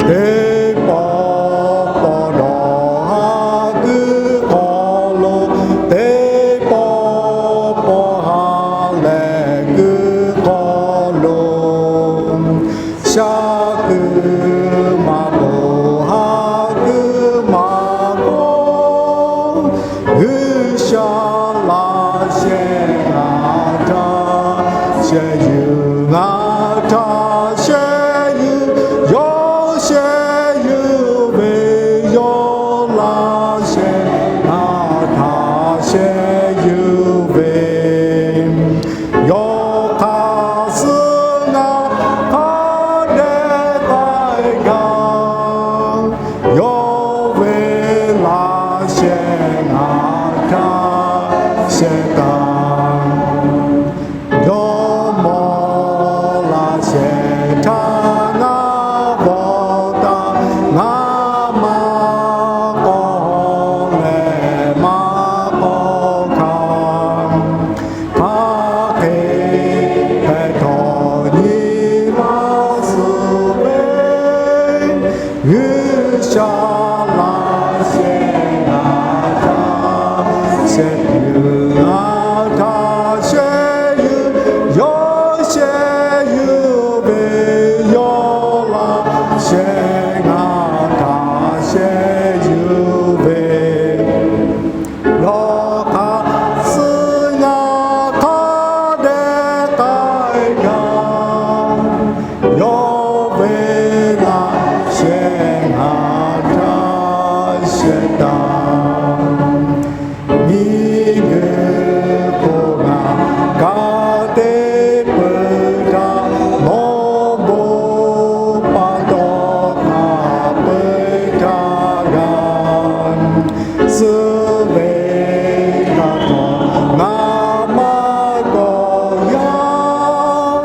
Teˇ pawˆ pawˆ dawˬ ha kuiˬ hk'aw lo, teˇ pawˆ pawˆ ha lehˬ kuiˬ hk'aw lo, shaˉ kuiˬ maˇ k'oˆ, ha kuiˬ maˇ k'oˆ, G'uiˬsha laꞈ sheh ngaˬ htaꞈ sheh yuˬ, ngaˬ htaꞈ sheh yuˬ, yawˇ sheh yuˬ ve, yawˇ laꞈ sheh ngaˬ htaꞈ sheh yuˬ ve, yawˇ hk'aˇ suh ngaˬ hk'a dehꞈ k'ai gaˇ. Yawˇ ve laꞈ sheh ngaˬ htaꞈ sheh taˍ. Jawˇmawˇ laꞈ sheh htaꞈ ngaˬ bvuhꞈ taˍ. Ngaˬ maˇ k'awꞈ lehˬ maˇ k'awꞈ hkanˍ. Hk'aˬ hk'e hpehꞈ htawˇ nyi ma suh ve, G'uiˬsha laꞈ sheh ngaˬ htaꞈ sheh yuˬ, ngaˬ htaꞈ sheh yuˬ, yawˇ sheh yuˬ ve, yawˇ laꞈ sheh ngaˬ htaꞈ sheh yuˬ ve, yawˇ hk'aˇ suh ngaˬ hk'a dehꞈ k'ai gaˇ. Yawˇ ve laꞈ sheh ngaˬ htaꞈ sheh taˍ. Miˬguiˬ hk'oˆ ngaˬ ka te peuˬ htaˇ, nawˬ bon pa taw hk'a peu-eˬ htaˇ g'a suh ve htaꞈ ngaˬ maˇ k'awꞈ yaˇ.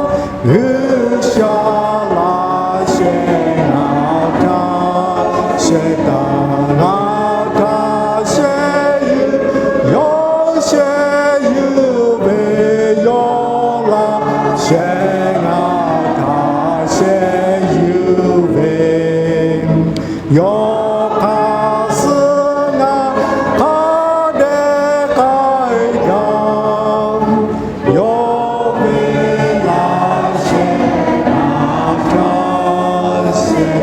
G'uiˬsha laꞈ sheh ngaˬ htaꞈ sheh taˍ, ngaˬ htaꞈ sheh yuˬ, yawˇ sheh yuˬ ve, yawˇ laꞈ sheh ngaˬ htaꞈ sheh yuˬ ve, yawˇ hk'aˇ suh ngaˬ hk'a dehꞈ k'ai gaˇ. Yawˇ ve laꞈ sheh ngaˬ htaꞈ sheh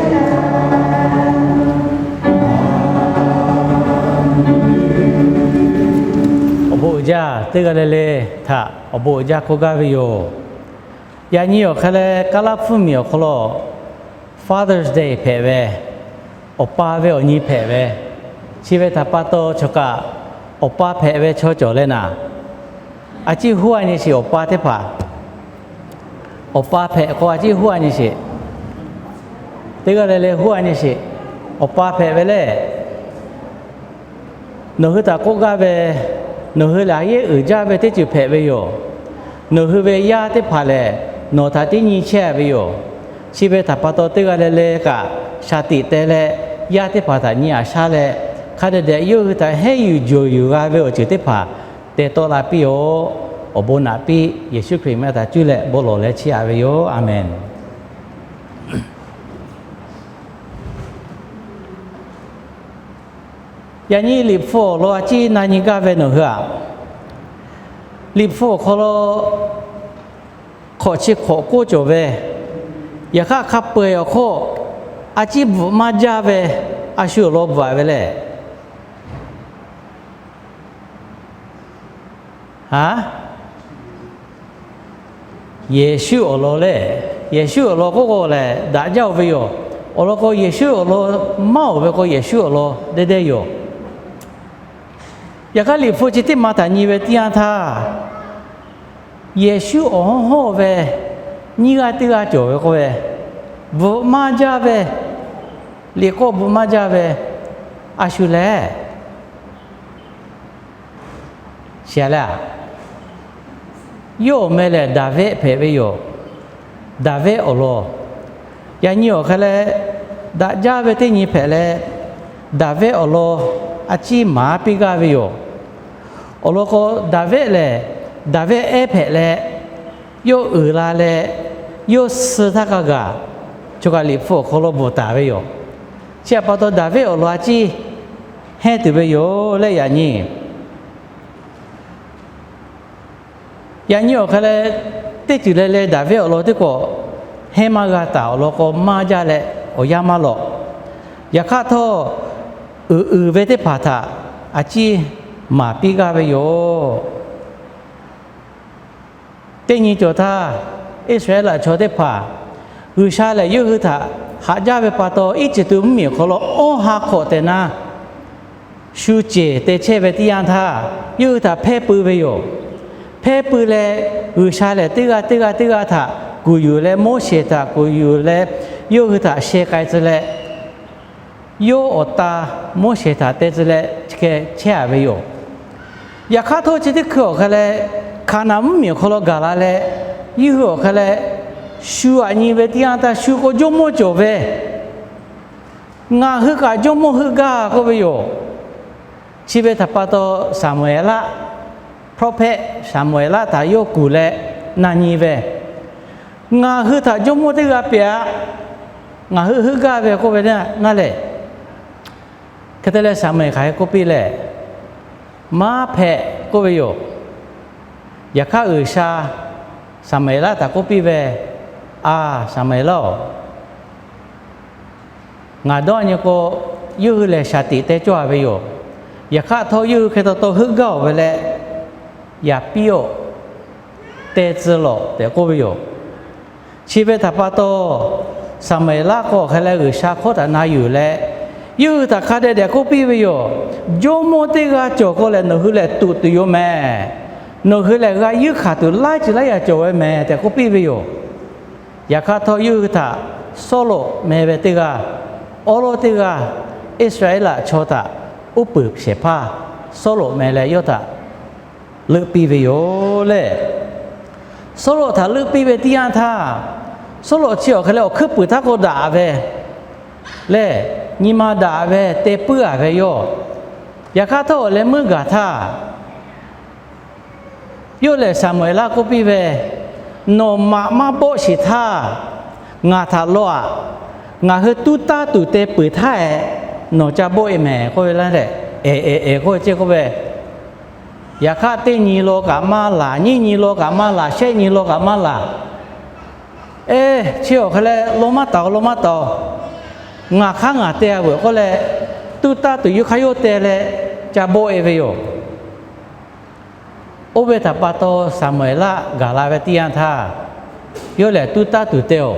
Awˬ bon uiˍ jaˇ teˇ g'aˇ le le htaꞈ awˬ bon uiˍ jaˇ k'oˆ gaˇ ve yoˬ. Yaꞈ nyi awˬ hk'e leh, Kaˇlaˇ hpfuhˇ miˬ awˬ hk'aw lo Father's Day hpehꞈ ve, awˬ pa ve awˬ nyi hpehꞈ ve, chi ve htaꞈ pa taw chaw kaꞈ awˬ pa hpehꞈ ve chaw cawˬ leh naˍ, a ciˉ huˉ a nyi sheˍ. Awˬ pa teˇ hpaˍ awˬ pa hpehꞈ k'o a ciˉ huˉ a nyi sheˍ. Teˇ g'aˇ le le huˉ a nyi sheˍ. Awˬ pa hpehꞈ ve lehˬ, nawˬ hui htaꞈ k'oˆ gaˇ ve, nawˬ hui lehˬ a yehˉ uiˍ jaˇ ve teˇ ceuˬ hpehꞈ ve yoˬ. Nawˬ hui ve yaˇ teˇ hpaˍ lehˬ, nawˬ htaꞈ tiˉ nyi chehˇ ve yoˬ. Chi ve htaꞈ pa taw teˇ g'aˇ le le kaꞈ shaˍ tiꞈ te leh, yaˇ teˇ hpaˍ htaꞈ nyi aꞈ shaˉ leh, hk'a dehꞈ dehꞈ yawˇ hui htaꞈ henˇ yuˬ jawˬ yuˬ g'a ve awˬ ceuˬ teˇ hpaˍ te tawˆ la piˇ yoˬ. Awˬ bon naꞈ piˇ. Yeˍsuˆ Hkriꞈ meh htaꞈ cuˇ leh bon lawˬ leh chiˇ aꞈ ve yoˬ. Aˍmenˍ. Yaꞈ nyi Liꞈ hpu awˬ lawn a ciˉ na nyi gaˇ ve nawˬ hui aꞈ, Liꞈ hpu awˬ hk'aw lo hk'awꞈ chi hk'awꞈ k'oˆ cawˬ ve, yaꞈ hk'aˇ hk'a peu-eˬ awˬ hk'oˆ a ciˉ bvuhꞈ maˇ jaˇ ve, a shu awˬ lawn bvuhꞈ aꞈ ve lehˬ, a, Yeˍsuˆ awˬ lawn lehˬ, Yeˍsuˆ awˬ lawn k'oˆ k'o lehˬ daꞈ jaˇ-oˬ ve yoˬ. Awˬ lawn k'o Yeˍsuˆ awˬ lawn maˇ-oˬ ve k'o Yeˍsuˆ awˬ lawn deh deh yoˬ. Yaꞈ hk'aˇ Liꞈ hpu chi teˇ ma htaꞈ nyi ve teˇ yanˇ htaˇ, Yeˍsuˆ awˬ hawˉ hawˉ ve nyiˇ g'aˇ teˇ g'aˇ cawˬ ve k'oˆ ve, bvuhꞈ maˇ jaˇ ve, liꞈ k'oˆ bvuhꞈ maˇ jaˇ ve, a shu lehˬ, shiˍ leh, yawˇ awˬ meh lehˬ Daˍviˆ hpehꞈ ve yoˬ. Daˍviˆ awˬ lawn, yaꞈ nyi awˬ hk'e leh, daꞈ jaˇ ve teˇ nyi hpehꞈ leh, Daˍviˆ awˬ lawn a ciˉ maˍ piˇ gaˇ ve yoˬ. Awˬ lawn k'o Daˍviˆ lehˬ, Daˍviˆ ehˉ hpehꞈ leh, yawˇ uiˍ la leh, yawˇ suh htaˇ k'a gaˬ, choˬ kaˬ liꞈ hpu awˬ hk'aw lo bvuhˬ taˍ ve yoˬ. Chi htaꞈ pa taw, Daˍviˆ awˬ lawn a ciˉ hehnˇ tuˬ ve yoˬ leh yaꞈ nyi Yaꞈ nyi awˬ hk'e leh, teˇ ceuˬ leh leh Daˍviˆ awˬ lawn teˇ k'awꞈ hehnˇ maˇ g'a taˍ awˬ lawn k'o, maˇ jaˇ leh awˬ yanˇ maˇ lawꞈ. Yaꞈ hk'aˇ htawˇ, uiˍ uiˍ ve teˇ hpaˍ htaꞈ a ciˉ maˍ piˇ g'aˇ ve yoˬ. Teˇ nyi cawˬ htaˇ, Iˉsaˍreˍlaˆ chaw teˇ hpaˍ G'uiˬsha lehˬ yawˇ hui htaꞈ haꞈ jaˇ ve pa taw, Eˇjiˇtuꞈ mvuhˇmiˬ awˬ hk'aw lo awˇ ha hk'awꞈ tehꞈ na shu ceˬ te chehˇ ve teˇ yanˇ htaˇ, yawˇ hui htaꞈ hpehˇ pui ve yoˬ. Hpehˇ pui leh, G'uiˬsha lehˬ teˇ g'aˇ teˇ g'aˇ teˇ g'aˇ htaꞈ kuˬ yuˬ leh, Moˉseˍ htaꞈ kuˬ yuˬ leh, yawˇ hui htaꞈ sheh k'ai tcuh leh, yawˇ awˬ ta Moˉseˍ htaꞈ te tcuh leh chi hk'e chehˇ a ve yoˬ. Yaꞈ hk'aˇ htawˇ, chi teˇ hkui awˬ hk'e leh, Hkaˍnanˍ mvuhˇmiˬ awˬ hk'aw lo gaˬ la leh, yawˇ hui awˬ hk'e leh shu aꞈ nyi ve teˇ yanˇ htaˇ, shu k'o jawˇmawˇ cawˬ ve, ngaˬ hui kaꞈ jawˇmawˇ heuˆ gaˇ k'oˆ ve yoˬ. Chi ve htaꞈ pa taw, Saˍmo-eˍlaˆ, prophet Saˍmo-eˍlaˆ htaꞈ yawˇ kuˬ leh na nyi ve, ngaˬ hui htaꞈ jawˇmawˇ teˇ g'aˇ pehꞈ aꞈ, ngaˬ hui heuˆ gaˇ ve k'oˆ ve naˆ lehˬ, hk'e te leh Saˍmo-eˍlaˆ hk'aˬ hk'e k'oˆ piˇ leh, Maˇ hpehꞈ k'oˆ ve yoˬ. Yaꞈ hk'aˇ G'uiˬsha Saˍmo-eˍlaˆ htaꞈ k'oˆ piˇ ve, A, Saˍmo-eˍlaˆ-oˬ, ngaˬ dawˇ nyi k'o, yawˇ hui lehˬ shaˍ tiꞈ te cawˇ a ve yoˬ. Yaꞈ hk'aˇ htawˇ, yawˇ hui hk'e taw taw heuˆ gaˇ-oˬ ve leh, yaꞈ piˇ-oˆ, te tcuh lawˬ tehꞈ k'oˆ ve yoˬ. Chi ve htaꞈ pa taw, Saˍmo-eˍlaˆ k'o hk'e leh G'uiˬsha hkawˇ htaꞈ na yuˬ leh, yawˇ hui htaꞈ hk'a dehꞈ dehꞈ k'oˆ piˇ ve yoˬ. Jawˇmawˇ teˇ g'aˇ cawˬ k'o lehˬ, nawˬ hui lehˬ tuꞈ tuˬ yoˬ mehˍ. Nawˬ hui lehˬ g'a yuˇ hkanˍ tuˬ laiˉ ceuˬ laiˉ yaꞈ cawˬ ve mehˍ tehꞈ k'oˆ piˇ ve yoˬ. Yaꞈ hk'aˇ htawˇ, yawˇ hui htaꞈ Sawˉluꞈ meh ve teˇ g'aˇ, awˉ lawˉ teˇ g'aˇ, Iˉsaˍreˍlaˆ chaw htaꞈ uˉ peunˍ shehˍ hpaˇ Sawˉluꞈ meh leh yawˇ htaꞈ leuˆ piˇ ve yoˬ lehˬ. Sawˉluꞈ htaꞈ leuˆ piˇ ve teˇ yanˇ htaˇ, Sawˉluꞈ chi awˬ hk'e leh awˬ hkuiˉ puiˍ htaˇ k'o daꞈ ve lehˬ, nyi ma daꞈ ve te puiˉ a ve yoˬ. Yaꞈ hk'aˇ htawˇ, awˬ leh meuˇ gaˬ htaˇ, yawˇ lehˬ Saˍmo-eˍlaˆ k'oˆ piˇ ve, Nawˬ maꞈ maˇ bawˆ sheˍ htaˇ, ngaˬ htaꞈ law aꞈ. Ngaˬ hui tuˉ taˇ tuˬ te peuˬ htaˇ, nawˬ ca bawˆ e mehˍ k'oˆ ve laˇ leh, eˍ eˍ eˍ k'oˆ ve ceˇ k'oˆ ve, yaꞈ hk'aˇ teˇ nyi law kaꞈ maˇ laˬ, nyiˇ nyi law kaꞈ maˇ laˬ, shehˆ nyi law kaꞈ maˇ laˬ. Eˬ, chi awˬ hk'e leh law maˇ taˍ-oˬ, law maˇ taˍ-oˬ, ngaˬ hk'aˉ ngaˬ te a veuˬ k'oˆ leh, tuˉ taˇ tuˬ yawˇ hk'aˇ yawˇ te leh ca bawˆ e ve yoˬ. Oˇ ve htaꞈ pa taw, Saˍmo-eˍlaˆ gaˬ la ve teˇ yanˇ htaˇ, yawˇ lehˬ tuˉ taˇ tuˬ te-oˬ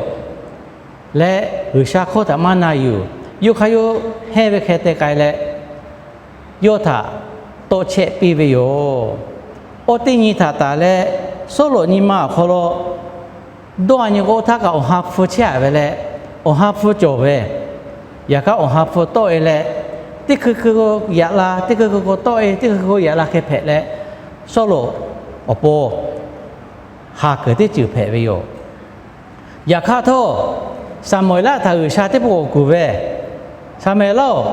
leh, G'uiˬsha hkawˇ htaꞈ maˇ na yuˬ, yawˇ hk'aˇ yawˇ hehnˇ ve hk'e te k'ai leh, yawˇ htaꞈ tawˆ chehˇ piˇ ve yoˬ. Awˇ teˇ nyi htaꞈ taˍ leh, Sawˉluꞈ nyi ma awˬ hk'aw lo dawˇ a nyi k'o, oˇ htaˇ kaꞈ awˬ ha hpu chehˇ a ve leh, awˬ ha hpu cawˬ ve, yaꞈ hk'aˇ awˬ ha hpu tawˆ e leh, teˇ hkui hkui k'o yaꞈ la, teˇ hkui hkui k'o tawˆ e, teˇ hkui hkui k'o yaꞈ la hk'e hpehꞈ leh, Sawˉluꞈ awˬ pon ha kuiˬ teˇ ceuˬ hpehꞈ ve yoˬ. Yaꞈ hk'aˇ htawˇ, Saˍmo-eˍlaˆ htaꞈ G'uiˬsha teˇ pawˆ k'awꞈ kuˬ ve, Saˍmo-eˍlaˆ-oˬ,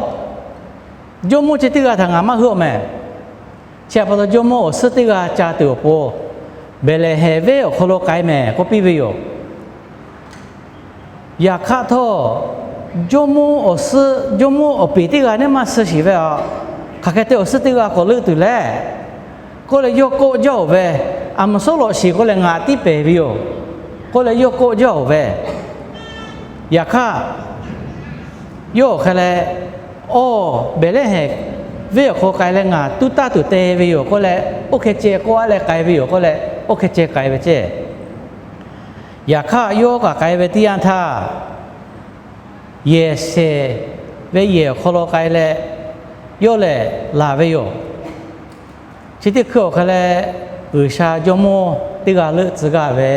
jawˇmawˇ chi teˇ g'aˇ htaꞈ ngaˬ maˇ heuˆ mehˍ. Chi htaꞈ pa taw, jawˇmawˇ awˬ suhˉ teˇ g'aˇ ca tuˬ awˬ pon, Behˍlehˍhehnˍ venˇ awˬ hk'aw lo k'ai mehˍ k'oˆ piˇ ve yoˬ. Yaꞈ hk'aˇ htawˇ, jawˇmawˇ awˬ suhˉ, jawˇmawˇ awˬ peˍ teˇ g'aˇ neˇ maˇ suh shiˍ ve a, hk'aˬ hk'e te awˬ suhˉ teˇ g'aˇ k'awꞈ leuˆ tuˬ leh, k'oˆ leh yawˇ kawˆ jaˇ-oˬ ve, A moˍ Sawˉluꞈ shiˍ k'oˆ leh ngaˬ tiˉ pehˍ ve yoˬ, k'oˆ leh yawˇ kawˆ jaˇ-oˬ ve. Yaꞈ hk'aˇ, yawˇ awˬ hk'e leh, Awˇ, Behˍlehˍhehnˍ venˇ awˬ hk'aw k'ai leh ngaˬ tuˉ taˇ tuˬ te ve yoˬ k'oˆ leh, oˇ hk'e ceh k'oˆ a leh k'ai ve yoˬ k'oˆ leh, oˇ hk'e ceh k'ai ve ceˇ. Yaꞈ hk'aˇ, yawˇ kaꞈ k'ai ve teˇ yanˇ htaˇ, yehˬ sheˍ ve yehˬ awˬ hk'aw lo k'ai leh, yawˇ lehˬ laˬ ve yoˬ. Chi teˇ hkui awˬ hk'e leh, G'uiˬsha jawˇmawˇ teˇ g'aˇ leuˆ tcuh gaˇ ve,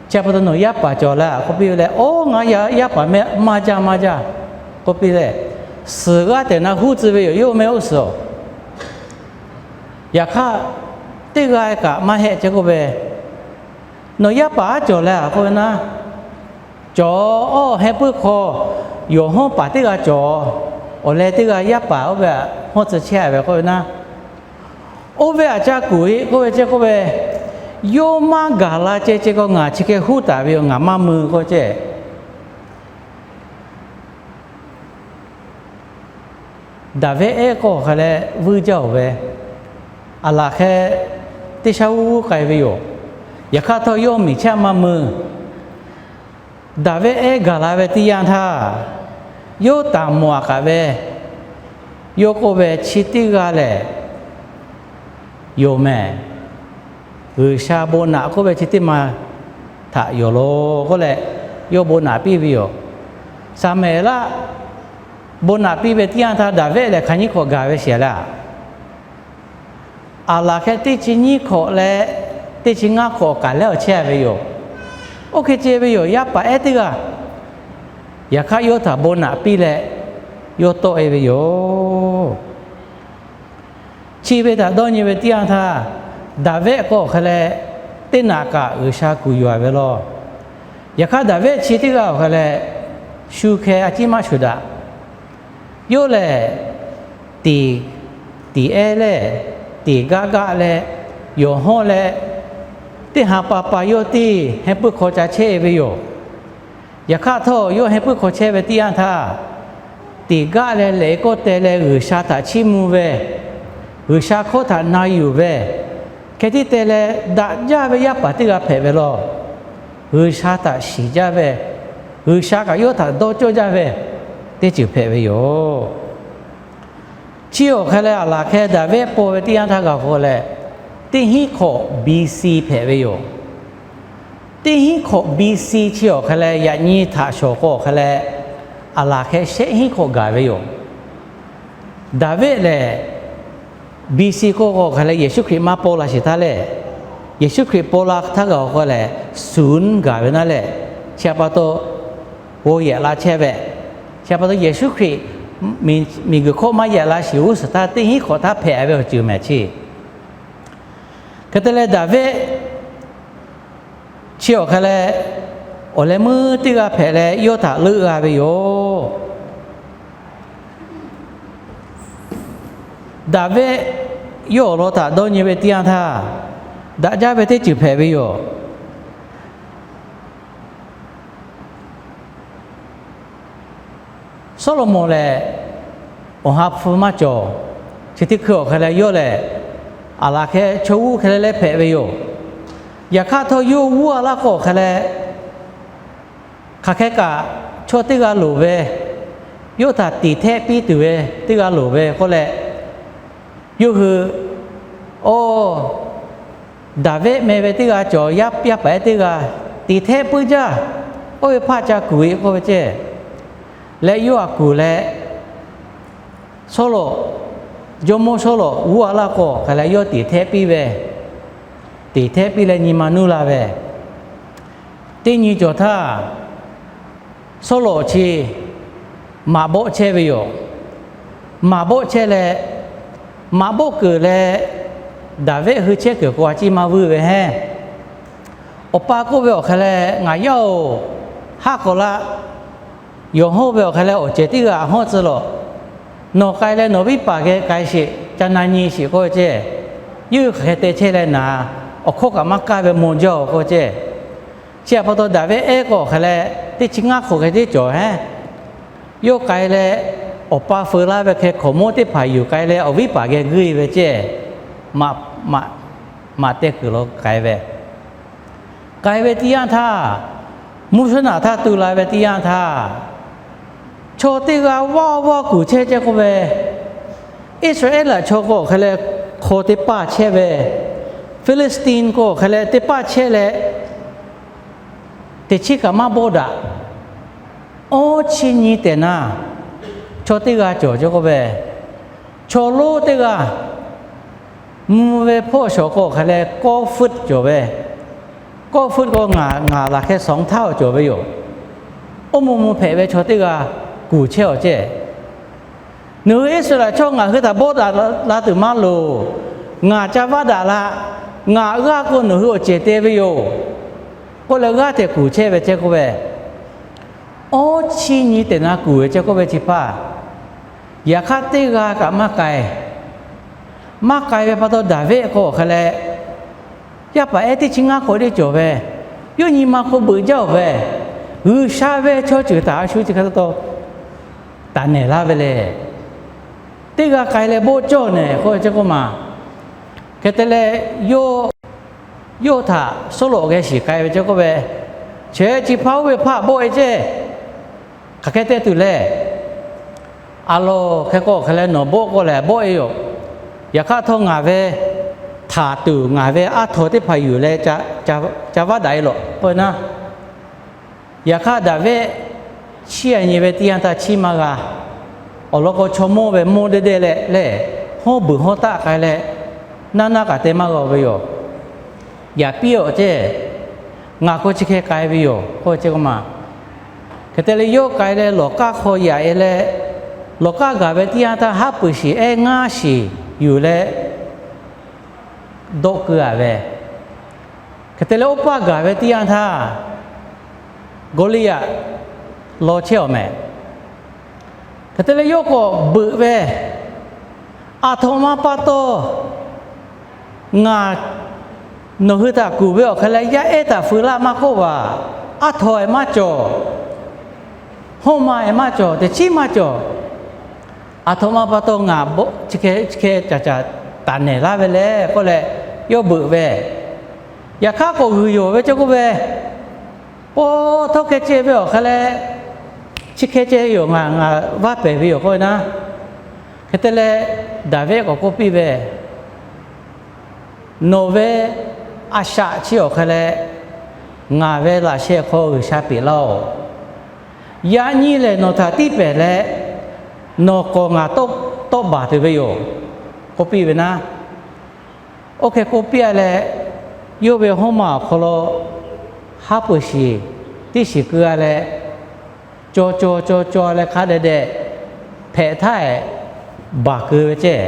chi htaꞈ pa taw nawˬ yaˇ paˍ cawˬ laˇ k'oˆ piˇ ve leh, Awˇ, ngaˬ yaˇ paˍ meh maˇ jaˇ maˇ jaˇ k'oˆ piˇ leh, suhˍ g'aˇ tehꞈ na huˉ tcuh ve yoˬ, yawˇ meh uˉ suhˍ-oˬ. Yaꞈ hk'aˇ, teˇ g'aˇ kaꞈ maˇ hehˆ ceˇ k'oˆ ve, Nawˬ yaˇ paˍ aˉ cawˬ leh k'oˆ ve naˉ, Cawˬ, awˇ, heh puiˉ hk'aw yawˬ hawˉ paˍ teˇ g'aˇ cawˬ. Awˬ leh teˇ g'aˇ yaˇ paˍ oˇ ve hawˉ tcuh chehˇ a ve k'oˆ ve naˉ, oˇ ve aꞈ ca kuˬ e k'oˆ ve ceˇ k'oˆ ve, Yawˇ maˇ gaˬ la ceh ceh k'o, ngaˬ chi hk'e huˉ taˍ ve yoˬ, ngaˬ maˇ mui k'oˆ ceh. Daˍvehˆ ehˉ k'o hk'aˬ leh vuiˇ jaˇ-oˬ ve, aˬ laˬ hk'e teˇ shaˉ g'uˇ g'uˇ k'ai ve yoˬ. Yaꞈ hk'aˇ htawˇ, yawˇ miˬ chaˇ maˇ mui. Daˍvehˆ ehˉ gaˬ la ve teˇ yanˇ htaˇ, yawˇ taˍ mawˬ aꞈ kaꞈ ve, yawˇ k'oˆ ve, Chi teˇ g'aˇ lehˬ yoˬ mehˍ. G'uiˬsha bon naꞈ k'oˆ ve chi teˇ ma htaꞈ yoˬ law k'oˆ leh, yawˇ bon naꞈ piˇ ve yoˬ. Saˍmeˍlaˆ bon naꞈ piˇ ve teˇ yanˇ htaˇ, Daˍvehˆ lehˬ hk'aˬ nyiˇ hk'awꞈ gaˬ ve shiˍ laˇ. Aˬ laˬ hk'e teˇ chi nyiˇ hk'awꞈ leh teˇ chi ngaˇ hk'awꞈ kaˬ lehˉ awˬ chehˇ ve yoˬ. Oˇ hk'e ceh ve yoˬ, yaˇ paˍ ehˉ teˇ g'aˇ. Yaꞈ hk'aˇ, yawˇ htaꞈ bon naꞈ piˇ leh yawˇ tawˆ-e ve yoˬ. Chi ve htaꞈ dawˇ nyi ve teˇ yanˇ htaˇ, Daˍvehˆ k'o hk'aˬ leh teˇ naꞈ kaꞈ G'uiˬsha kuˬ yuˬ-a ve law. Yaꞈ hk'aˇ, Daˍvehˆ chi teˇ g'aˇ awˬ hk'aˬ leh shu hkeh a ciˉ maˇ shuˍ daꞈ. Yawˇ lehˬ, tiˍ, tiˍ ehˉ leh, tiˍ gaˆ gaˆ leh, yawˬ hawˇ leh, teˇ ha pa pa yawˇ tiˇ heh puiˉ hk'aw ca chehˇ ve yoˬ. Yaꞈ hk'aˇ htawˇ, yawˇ heh puiˉ hk'aw chehˇ ve teˇ yanˇ htaˇ, tiˍ gaˆ leh lehˬ k'awˇ teh leh G'uiˬsha htaꞈ chiˇ mvuh ve, G'uiˬsha hkawˇ htaꞈ na yuˬ ve, hk'e tiˉ te leh daꞈ jaˇ ve yaˇ paˍ teˇ g'aˇ hpehꞈ ve law. G'uiˬsha htaꞈ shiˍ jaˇ ve, G'uiˬsha kaꞈ yawˇ htaꞈ dawˇ cawˇ jaˇ ve teˇ ceuˬ hpehꞈ ve yoˬ. Chi awˬ hk'aˬ leh aˬ laˬ hk'e Daˍvehˆ paw ve teˇ yanˇ htaˇ g'a k'o leh, teˇ hinˉ hk'awꞈ B C hpehꞈ ve yoˬ. Teˇ hinˉ hk'awꞈ B C chi awˬ hk'aˬ leh yaꞈ nyi htaꞈ shawˍ k'o awˬ hk'aˬ leh, aˬ laˬ hk'e shehˆ hinˉ hk'awꞈ gaˬ ve yoˬ. Daˍvehˆ lehˬ, B C k'o k'o awˬ hk'aˬ leh Yeˍsuˆ Hkriꞈ maˇ paw la sheˍ htaˇ lehˬ, Yeˍsuˆ Hkriꞈ paw la htaˇ g'a awˬ hk'aˬ leh, suˍ gaˬ ve naˉ leh, chi pa taw g'aw yehˬ la chehˇ ve, chi pa taw Yeˍsuˆ Hkriꞈ miˬguiˬ hk'oˆ maˇ yehˬ la sheˍ g'uˇ suhˍ htaˇ teˇ hinˉ hk'awꞈ htaˇ hpehꞈ ve awˬ ceuˬ mehˍ chi. Hk'e te leh Daˍvehˆ chi awˬ hk'aˬ leh, awˬ leh meuˇ teˇ g'aˇ hpehꞈ leh yawˇ htaꞈ leuˆ g'a ve yoˬ. Daˍvehˆ yawˇ awˬ lawn htaꞈ dawˇ nyi ve teˇ yanˇ htaˇ, daꞈ jaˇ ve teˇ ceuˬ hpehꞈ ve yoˬ. Sawˉlaꞈmonˍ lehˬ, awˬ ha hpu maˇ cawˬ. Chi teˇ hkui awˬ hk'aˬ leh yawˇ lehˬ, aˬ laˬ hk'e chaw g'uˇ hk'e leh leh hpehꞈ ve yoˬ. Yaꞈ hk'aˇ htawˇ, yawˇ g'uˇ a laˇ k'o awˬ hk'aˬ leh, hk'aˬ hk'e kaꞈ chaw teˇ g'aˇ loˍ ve, yawˇ htaꞈ tiˍ htehˆ piˇ tuˬ ve teˇ g'aˇ loˍ ve k'oˆ leh, yawˇ hui, Oˇ, Daˍvehˆ meh ve teˇ g'aˇ cawˬ, yaˇ paˍ ehˉ teˇ g'aˇ, tiˍ htehˆ puiˉ jaˇ. Oˇ ve hpaˇ ca kuˬ ve k'oˆ ve ceh. Leh yawˇ htaꞈ kuˬ leh, Sawˉlaꞈ, jawˇmawˇ Sawˉlaꞈ g'uˇ a laˇ k'o hk'aˬ leh yawˇ tiˍ htehˆ piˇ ve, tiˍ htehˆ piˇ leh nyi ma nuˇ la ve, teˇ nyi cawˬ htaˇ, Sawˉlaꞈ chi maꞈ bawˆ chehˇ ve yoˬ. Maꞈ bawˆ chehˇ leh, maꞈ bawˆ keunˍ leh, Daˍvehˆ hui chehˇ kuiˬ k'o a ciˉ maˇ vuiˇ ve heˆ. Awˬ pa k'oˆ ve awˬ hk'aˬ leh, Ngaˬ yaˇ-oˬ, haˉ k'awꞈ laˇ. Yawˬ hawˇ ve awˬ hk'aˬ leh awˬ cehˬ teˇ g'aˇ hawˇ tcuh lawˬ. Nawˬ k'ai leh nawˬ viˉ paˍ geh k'ai sheˍ, ca na nyi sheˍ k'oˆ ve ceh. Yawˇ hui hk'aˬ hk'e te chehˇ leh naˍ, awˬ hkawˇ kaꞈ maˇ kaˇ ve maw jaˇ-oˬ k'oˆ ve ceh. Chi pa taw Daˍvehˆ ehˉ k'o awˬ hk'aˬ leh teˇ chi ngaˇ hk'awꞈ hk'e teˇ cawˬ heˉ. Yawˇ k'ai leh, awˬ pa feu laˇ ve hk'e hkaoˍmonˇ teˇ hpaˍ yuˬ k'ai leh awˬ viˉ paˍ geh guˇ-e ve ceh. Maꞈ, maꞈ, maꞈ te kuiˬ lo k'ai ve, k'ai ve teˇ yanˇ htaˇ, mvuhˇ shawˉ naꞈ htaˇ tu la ve teˇ yanˇ htaˇ, chaw teˇ g'aˇ vaˇ vaˇ kuˬ chehˇ ceh k'oˆ ve, Iˉsaˍreˍlaˆ chaw k'o awˬ hk'aˬ leh hk'aw teˇ paˇ chehˇ ve, Phiˍliˍstinˍ k'o awˬ hk'aˬ leh teˇ paˇ chehˇ leh, teꞈ chiˉ kaꞈ maˇ bawˆ daꞈ. Awˇ chi nyi tehꞈ na, chaw teˇ g'aˇ cawˬ ceh k'oˆ ve, chaw lonˉ teˇ g'aˇ, mvuh ve hpawˇ shawˍ k'o awˬ hk'aˬ leh kawˇ feuˆ cawˬ ve, kawˇ feuˆ k'o ngaˬ, ngaˬ laˬ hk'e สองเท่า cawˬ ve yoˬ. Oˇ mvuh mvuh hpehꞈ ve chaw teˇ g'aˇ kuˬ chehˇ awˬ ceh. Nawˬ hui Iˉsaˍreˍlaˆ chaw ngaˬ hui htaꞈ bawˆ daꞈ la tuˬ maˇ loˍ. Ngaˬ ca vaˇ daꞈ la. Ngaˬ g'aˇ k'o nawˬ hui awˬ cehˬ te ve yoˬ k'oˆ leh g'aˇ hteꞈ kuˬ chehˇ ve ceh k'oˆ ve, awˇ chi nyi tehꞈ na kuˬ ve ceh k'oˆ ve chi hpaˇ, yaꞈ hk'aˇ teˇ g'aˇ kaꞈ maˇ k'ai. Maˇ k'ai ve pa taw Daˍvehˆ k'o awˬ hk'aˬ leh Yaˇ paˍ ehˉ teˇ chi ngaˇ hk'awꞈ teˇ cawˬ ve, yawˇ nyi ma hk'aw beuꞈ jaˇ-oˬ ve, G'uiˬsha ve chaw ceuˬ htaꞈ a shu chi hk'e taw taˍ nehˬ laˇ ve le. Teˇ g'aˇ k'ai leh bawˆ cawˇ nehˬ k'oˆ ve ceˇ k'oˆ ma. Hk'e te leh, yawˇ htaꞈ sawˉ lawꞈ geh shiˍ k'ai ve ceˇ k'oˆ ve, Chehˇ chi hpaˇ oˇ ve hpaˆ bawˆ-e ceˇ. Hk'aˬ hk'e te tuˬ lehˬ, a lawˬ hk'e k'o hk'e leh nawˬ bawˆ k'oˆ leh bawˆ-e yoˬ. Yaꞈ hk'aˇ htawˇ ngaˬ ve htaˍ tuˬ ngaˬ ve aˉ htaw teˇ hpaˍ yuˬ leh ca vaˇ daꞈ-e lawꞈ k'oˆ ve naˉ. Yaꞈ hk'aˇ Daˍviˆ chiˇ aꞈ nyi ve teˇ yanˇ htaˇ chiˇ maˇ g'a. Awˬ lawn k'o chaw mawˇ ve mawˇ dehˇ dehˇ leh lehˬ, hawˉ beuˬ hawˉ taˆ k'ai leh, naˇ naˇ kaꞈ te maˇ g'a-oˬ ve yoˬ. Yaꞈ piˇ-oˆ ceˇ, ngaˬ hk'aw chi hk'e k'ai ve yoˬ k'oˆ ve ceˇ k'oˆ ma. Hk'e te leh yawˇ k'ai leh lawˬ k'aˇ hk'aw yaꞈ-e leh, lawˬ k'aˇ gaˬ ve teˇ yanˇ htaˇ haˉ pui shiˍ ehˉ ngaˇ shiˍ yuˬ leh dawˆ keu-a ve. Hk'e te leh oˇ paˇ gaˬ ve teˇ yanˇ htaˇ Gawˇliˇyaꞈ law chehˇ-oˬ mehˍ. Hk'e te leh yawˇ k'awꞈ beuꞈ ve, Aˬ htoꞈ ma pa taw ngaˬ nawˬ hui htaꞈ kuˬ ve awˬ hk'e leh yaˇ ehˉ htaꞈ feu laˇ maˇ k'oˆ vaˬ, aˉ htaw-e maˇ cawˬ, hawˉ ma-e maˇ cawˬ, teꞈ chiˉ maˇ cawˬ. Aˬ htoꞈ ma pa taw ngaˬ chi hk'e caˍ caˍ taˍ nehˬ laˇ ve le k'oˆ leh yawˇ beuꞈ ve. Yaꞈ hk'aˇ k'awꞈ g'uiˬ yonˍ ve ceˇ k'oˆ ve, Paw htawˇ hkeh ceh ve awˬ hk'e leh, chi hkeh ceh yoˬ, ngaˬ ngaˬ vaˇ pehˍ ve yoˬ k'oˆ ve naˉ. Hk'e te leh Daˍviˆ k'awꞈ k'oˆ piˇ ve, Nawˬ ve a shaꞈ chi awˬ hk'e leh ngaˬ ve laꞈ sheh hk'aw G'uiˬsha peꞈ laˇ-oˬ. Yaꞈ nyi lehˬ nawˬ htaꞈ tiˉ pehˍ leh, nawˬ k'awꞈ ngaˬ tawˆ baˬ tuˬ ve yoˬ, k'oˆ piˇ ve naˉ. Oˇ hk'e k'oˆ piˇ-a leh, yawˇ ve hawˉ ma awˬ hk'aw lo haˉ pui shiˍ tiˇ shiˍ keu-a leh, caw caw caw caw leh hk'a dehꞈ dehꞈ hpehꞈ htaˇ, baˬ keu ve ceˇ.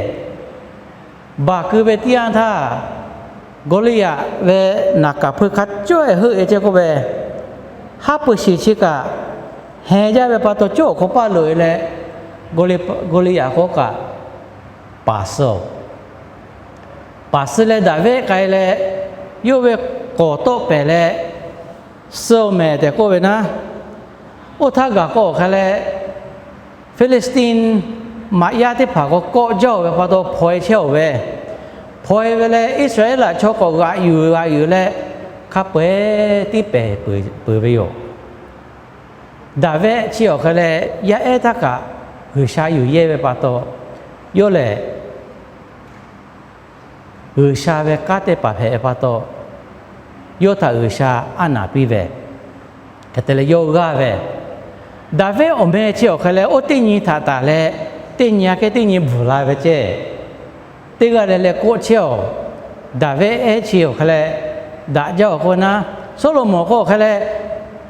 Baˬ keu ve teˇ yanˇ htaˇ, Gawˇliˇyaꞈ ve naˍ kaˍ hpui hk'a cawˇ-e heuˆ-e ceˇ k'oˆ ve, haˉ pui shiˍ chi kaꞈ heh jaˇ ve pa taw cawˇ awˬ hk'aw paˇ loꞈ-e leh, Gawˇliˇyaꞈ k'oˆ kaꞈ paˍ suh-oˬ. Paˍ suh leh Daˍviˆ k'ai leh, yawˇ ve k'awˍ tawˆ pehˍ leh suh-oˬ mehˍ tehꞈ k'oˆ ve naˉ. Oˇ htaˇ gaˬ k'o awˬ hk'e leh, Hpiˇliˇstin maꞈ yaˇ teˇ hpaˍ k'awꞈ kawˆ jaˇ-oˬ ve pa taw hpaw-e chehˇ-oˬ ve, hpaw-e ve leh Iˉsaˍreˍlaˆ chaw k'awꞈ g'aꞈ yuˬ g'aꞈ yuˬ leh, hk'a peu-eˬ tiˉ pehˍ peuˬ ve yoˬ. Daˍviˆ chi awˬ hk'e leh yaˇ ehˉ htaˇ kaꞈ G'uiˬsha yuˬ yehˇ ve pa taw, yawˇ lehˬ G'uiˬsha ve kanˉ te paˍ hpehꞈ ve pa taw, yawˇ htaꞈ G'uiˬsha aˉ naˍ piˇ ve, hk'e te leh yawˇ g'aˇ ve. Daˍviˆ awˬ meh chi awˬ hk'e leh oˇ teˇ nyi htaꞈ taˍ leh, teˇ nyi aꞈ kehˉ teˇ nyi bvuhˬ la ve ceˇ. Teˇ g'aˇ leh leh kawˆ chehˇ-oˬ, Daˍviˆ ehˉ chi awˬ hk'e leh daꞈ jaˇ-oˬ k'oˆ ve naˉ. Sawˉlaꞈmonˍ k'o awˬ hk'e leh,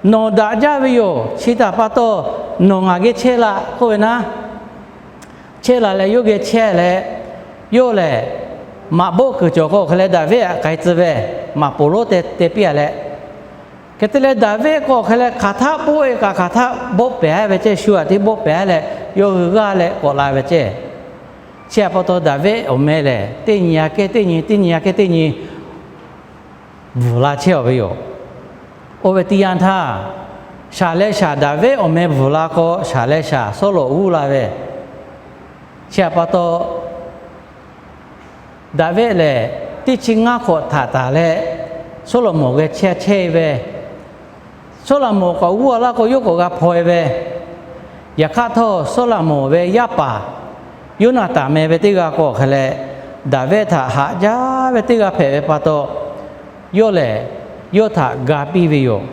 Nawˬ daꞈ jaˇ ve yoˬ. Chi htaꞈ pa taw nawˬ ngaˬ geh chehˇ laˇ k'oˆ ve naˉ. Chehˇ la leh yawˇ geh chehˇ leh, yawˇ lehˬ maꞈ bawˆ kuiˬ cawˬ k'o awˬ hk'e leh Daˍviˆ htaꞈ k'ai tcuh ve, maꞈ poˍ lonˉ te te piˇ-a leh, hk'e te leh Daˍviˆ k'o awˬ hk'e leh hk'aˬ htaˆ bawˆ-e kaꞈ hk'aˬ htaˆ bawˆ pehˍ-a ve ceˇ, shu aꞈ tiˉ bawˆ pehˍ-a leh yawˇ hui g'aˇ leh k'awꞈ la ve ceˇ. Chi htaꞈ pa taw Daˍviˆ awˬ meh lehˬ teˇ nyi aꞈ kehˉ teˇ nyi, teˇ nyi aꞈ kehˉ teˇ nyi bvuhˬ la chehˇ-oˬ ve yoˬ. Oˇ ve teˇ yanˇ htaˇ, shaˍ leh shaˍ Daˍviˆ awˬ meh bvuhˬ la k'o, shaˍ leh shaˍ Sawˉlaꞈ g'uˇ la ve, chi htaꞈ pa taw Daˍviˆ lehˬ teˇ chi ngaˇ hk'awꞈ htaꞈ taˍ leh Sawˉlaꞈmonˍ geh chehˇ chehˇ ve, Sawˉlaꞈmonˍ k'awꞈ g'uˇ-a laˇ k'o yawˇ k'awꞈ g'a hpaw-e ve, yaꞈ hk'aˇ htawˇ Sawˉlaꞈmonˍ ve yaˇ paˍ Yoˇnaˍtanˍ meh ve teˇ g'aˇ k'o awˬ hk'e leh Daˍviˆ htaꞈ haꞈ jaˇ ve teˇ g'aˇ hpehꞈ ve pa taw, yawˇ lehˬ yawˇ htaꞈ ga piˇ ve yoˬ.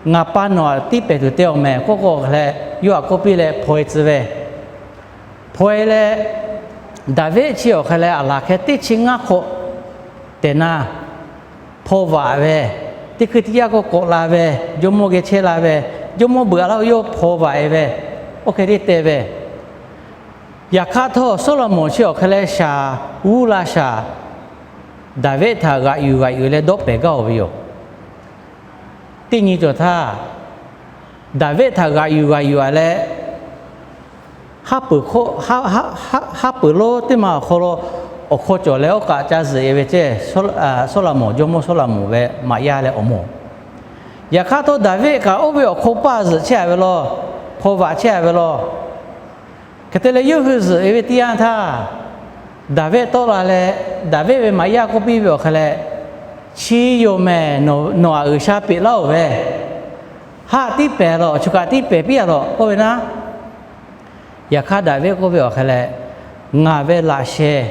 Ngaˬ pa nawˬ aꞈ tiˉ pehˍ tuˬ te-oˬ mehˍ k'oˆ k'o awˬ hk'e leh yawˇ htaꞈ k'oˆ piˇ leh hpaw-e tcuh ve, hpaw-e leh Daˍviˆ chi awˬ hk'e leh aˬ laˬ hk'e teˇ chi ngaˇ hk'awꞈ tehꞈ na hpaw vaꞈ ve, teˇ hkui teˇ yanˇ k'o k'awꞈ la ve, jawˇmawˇ geh chehˇ la ve, jawˇmawˇ beuꞈ-a laˇ-o yawˇ hpaw vaꞈ-e ve, oˇ hk'e te te ve. Yaꞈ hk'aˇ htawˇ Sawˉlaꞈmonˍ chi awˬ hk'e leh shaˍ g'uˇ la shaˍ Daˍviˆ htaꞈ g'aꞈ yuˬ g'aꞈ yuˬ leh dawˆ pehˍ gaˇ-oˬ ve yoˬ. Teˇ nyi cawˬ htaˇ, Daˍviˆ htaꞈ g'aꞈ yuˬ g'aꞈ yuˬ-a leh, haˉ peuˬ lonˉ teˇ ma awˬ hk'aw lo awˬ hk'aw cawˬ leh oˇ kaꞈ ca zuhꞈ e ve ceh, Sawˉlaꞈmonˍ, jawˇmawˇ Sawˉlaꞈmonˍ ve maꞈ yaˇ leh awˬ moˍ. Yaꞈ hk'aˇ htawˇ, Daˍviˆ kaꞈ oˇ ve awˬ hk'aw paˇ zuhꞈ chehˇ a ve law, hpaw vaꞈ chehˇ a ve law. Hk'e te leh, yawˇ hui zuhꞈ e ve teˇ yanˇ htaˇ, Daˍviˆ tawˆ la leh, Daˍviˆ ve maꞈ yaˇ k'oˆ piˇ ve awˬ hk'e leh, Chi yoˬ mehˬ, nawˬ aꞈ G'uiˬsha peꞈ laˇ-oˬ ve, haˆ tiˉ pehˍ lawˬ, choˬ kaꞈ tiˉ pehˍ piˇ a lawˬ k'oˆ ve naˉ. Yaꞈ hk'aˇ, Daˍviˆ k'oˆ ve awˬ hk'e leh, Ngaˬ ve laꞈ sheh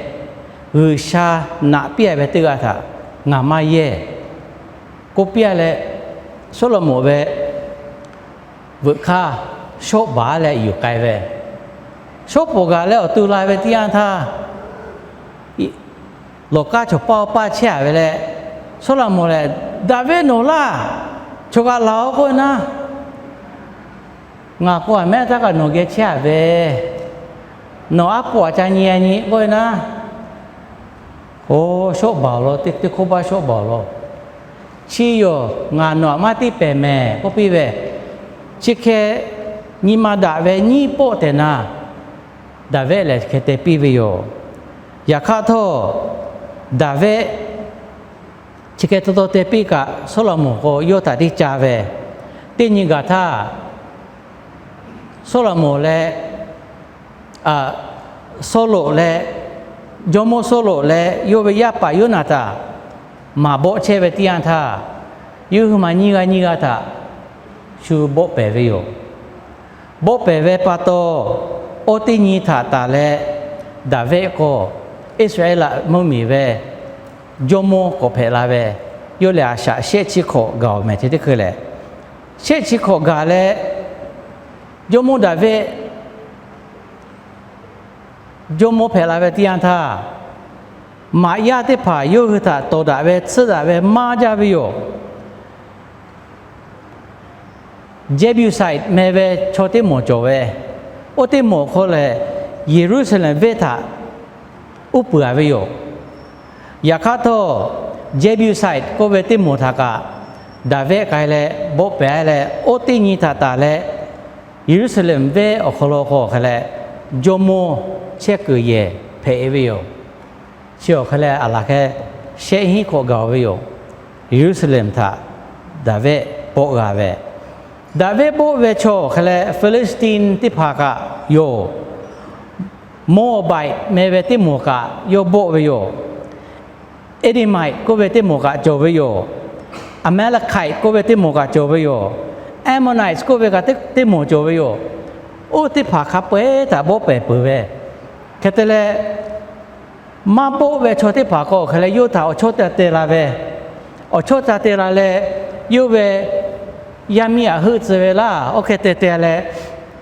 G'uiˬsha naꞈ piˇ a ve teˇ g'aˇ htaꞈ ngaˬ maˇ yehˇ k'oˆ piˇ a leh, Sawˉlaꞈmonˍ ve veuꞈ hk'aˇ shawˆ baˬ leh yuˬ k'ai ve. Shawˉ pawˍ gaˬ leh awˬ to la ve teˇ yanˇ htaˇ, lawˬ kaˇ chaw paˇ paˇ chehˇ a ve leh, Sawˉlaꞈmonˍ lehˬ, Daˍviˆ nawˬ laˇ, choˬ kaꞈ laˬ-oꞈ k'oˆ ve naˉ. Ngaˬ k'o, aˬ mehˉ htaˇ kaꞈ nawˬ geh chehˇ a ve, nawˬ aˉ poꞈ aꞈ ca nyi a nyi k'oˆ ve naˉ. Oˬ, shawˆ baˬ-oˬ law, teˇ hk'oˆ paˇ shawˆ baˬ-oˬ law. Chi yoˬ, ngaˬ nawˬ aꞈ maˇ tiˉ pehˍ mehˍ k'oˆ piˇ ve. Chi hk'e nyi ma daꞈ ve nyiˇ pawˆ tehꞈ na, Daˍviˆ lehˬ hk'e te piˇ ve yoˬ. Yaꞈ hk'aˇ htawˇ, Daˍviˆ chi hk'e taw taw te piˇ kaꞈ, Sawˉlaꞈmonˍ k'o yawˇ htaꞈ tiˇ ca ve. Teˇ nyi gaˬ htaˇ, Sawˉlaꞈmonˍ leh Sawˉloꞈ leh jawˇmawˇ Sawˉloꞈ leh yawˇ ve yaˇ paˍ Yoˇnaˍtanˍ maˍ bawˆ chehˇ ve teˇ yanˇ htaˇ, yawˇ hui ma nyiˇ g'aˇ nyiˇ g'aˇ htaꞈ shu bawˆ pehˍ ve yoˬ. Bawˆ pehˍ ve pa taw, oˇ teˇ nyi htaꞈ tanˬ leh, Daˍviˆ k'o Iˉsaˍreˍlaˆ mvuhˇmiˬ ve jawˇmawˇ k'awꞈ hpehꞈ la ve, yawˇ lehˬ a shaꞈ shehˆ chi hkawꞈ gaˬ-oˬ mehˍ ceh teˇ hkui lehˬ. Shehˆ chi hkawꞈ gaˬ leh, jawˇmawˇ Daˍviˆ jawˇmawˇ hpehꞈ la ve teˇ yanˇ htaˇ, maꞈ yaˇ teˇ hpaˍ yawˇ hui htaꞈ tawˍ daꞈ ve, tsuhˇ daꞈ ve maˇ jaˇ ve yoˬ. Jeˍbuˍsaˍiˍ meh ve chaw teˇ moˍ cawˬ ve, oˇ teˇ moˍ hk'aw lehˬ, Yeˍruˆsaˍlehnˍ venˇ htaꞈ uˉ peunˍ a ve yoˬ. Yaꞈ hk'aˇ htawˇ, Jeˍbuˍsaˍiˍ k'oˆ ve teˇ moˍ htaꞈ kaꞈ, Daˍviˆ k'ai leh bawˆ pehˍ leh, oˇ teˇ nyi htaꞈ tanˬ leh, Yeˍruˆsaˍlehnˍ venˇ awˬ hk'aw lo k'o hk'e leh, jawˇmawˇ chehˇ kuiˬ yehˬ hpehꞈ e ve yoˬ. Chi awˬ hk'e leh a laˬ hk'e shehˆ hinˉ hkawꞈ gaˬ-oˬ ve yoˬ. Yeˍruˆsaˍlehnˍ htaꞈ Daˍviˆ bawˆ g'a ve, Daˍviˆ bawˆ ve chaw awˬ hk'e leh Phiˍliˍstin teˇ hpaˍ kaꞈ yoˬ. Moˍaˍbaꞈ meh ve teˇ moˍ kaꞈ yawˇ bawˆ ve yoˬ. Eˍdeˍmaꞈ k'oˆ ve teˇ moˍ kaꞈ cawˬ ve yoˬ. Aˍmehˍlaˍhkaꞈ k'oˆ ve teˇ moˍ kaꞈ cawˬ ve yoˬ. Aˍmoˍnaꞈ k'oˆ ve kaꞈ teˇ moˍ cawˬ ve yoˬ. Oˇ teˇ hpaˍ hk'a peu-eˬ htaꞈ bawˆ pehˍ peuˬ ve. Hk'e te leh, maˇ bawˆ ve chaw teˇ hpaˍ k'o hk'e leh yawˇ htaꞈ awˬ chawˇ ca te la ve, awˬ chawˇ ca te la leh, yawˇ ve yaˇ miˇ aꞈ heuˆ tcuh ve laˇ. Oˇ hk'e te te leh,